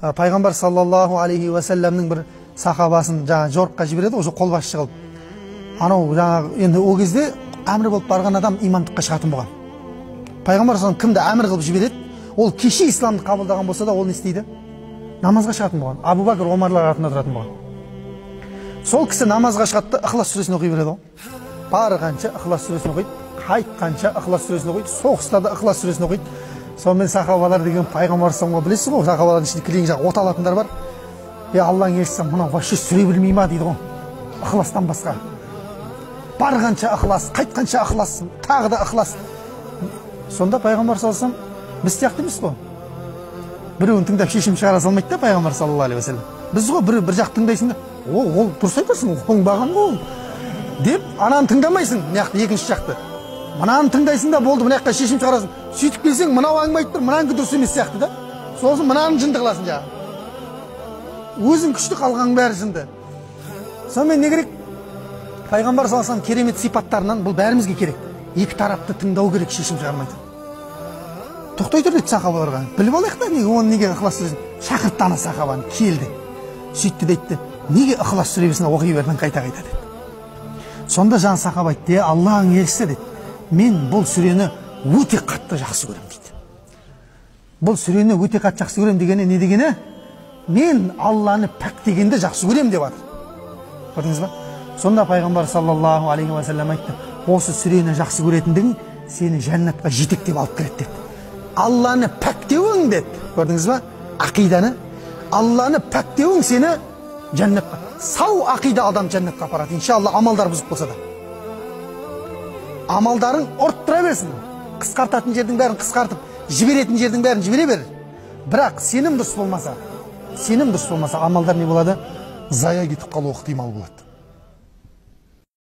пайғамбар саллаллаху алейхи уассаламның бір сахабасын жаңағы жорыққа жібереді ғой, қолбасшы қылып. Анау жаңағы енді ол кезде әмір болып барған адам имандыққа шығатын болған. Пайғамбар саллаллаху кімді әмір қылып жібереді, ол кеше исламды қабылдаған болса да, ол не істейді? Намазға шығатын болған. Абу Бәкір, Омарлар артында тұратын болған. Сол кісі намазға шығады да Ықылас сүресін оқи береді ғой. Барғанша Ықылас сүресін оқиды, қайтқанша Ықылас сүресін оқиды, соғыста да Ықылас сүресін оқиды. Сонымен сахабалар деген пайғамбар саллаллаху білесіз ғой, сахабалардың ішінде кілең жақ от алатындар бар. Е, Алланың елшісі, мынау вообще сүре білмей ма дейді ғой, Ықыластан басқа. Барғанша Ықылас, қайтқанша Ықылас, тағы да Ықылас. Сонда пайғамбар саллаллаху алейхи вассалам біз сияқты емес қой. Біреуін тыңдап шешім шығара салмайды да пайғамбар саллаллаху алейхи вассалам. Біз ғой бір жақ тыңдайсың да, ол дұрыс айтасың, оңбаған ғой ол деп ананы тыңдамайсың, мына жақты екінші жақты. Мынаны тыңдайсың да болды, мына жаққа шешім шығарасың. Сөйтіп келсең, мынау әңгіме айтып тұр, мынанікі дұрыс емес сияқты да. Сосын мынаны жынды қыласың жаңағы. Өзің күшті, қалғанның бәрі жынды. Сонымен не керек? Пайғамбар саллаллаху алейхи вассалам керемет сипаттарынан бұл бәрімізге керек. Екі тарапты тыңдау керек, шешім шығармайды. Тоқтай тұр дейді сахабаларға. Біліп алайық та, неге оны неге Ықылас сүресін шақыртты ана сахабаны, келді. Сөйтті де айтты, неге Ықылас сүресін оқи бердің қайта-қайта деді. Сонда жаңа сахаба айтты, Алланың елшісі деді, мен бұл сүрені өте қатты жақсы көремін дейді. Бұл сүрені өте қатты жақсы көремін дегені не дегені? Мен Алланы пәктегенді жақсы көремін деп жатыр. Көрдіңіз ба? Сонда пайғамбар саллаллаху алейхи уассалам айтты, осы сүрені жақсы көретіндігің сені жәннатқа жетектеп алып кіреді деді. Алланы пәктеуің деді. Көрдіңіз ба? Ақиданы. Алланы пәктеуің сені жәннатқа. Сау ақида адам жәннатқа апарады. Иншалла амалдар бұзық болса да. Амалдарың ұрттыра берсін. Қысқартатын жердің бәрін қысқартып, жіберетін жердің бәрін жібере бер. Бірақ сенім дұрыс болмаса, сенім дұрыс болмаса амалдар не болады? Зая кетіп қалу ықтимал болады.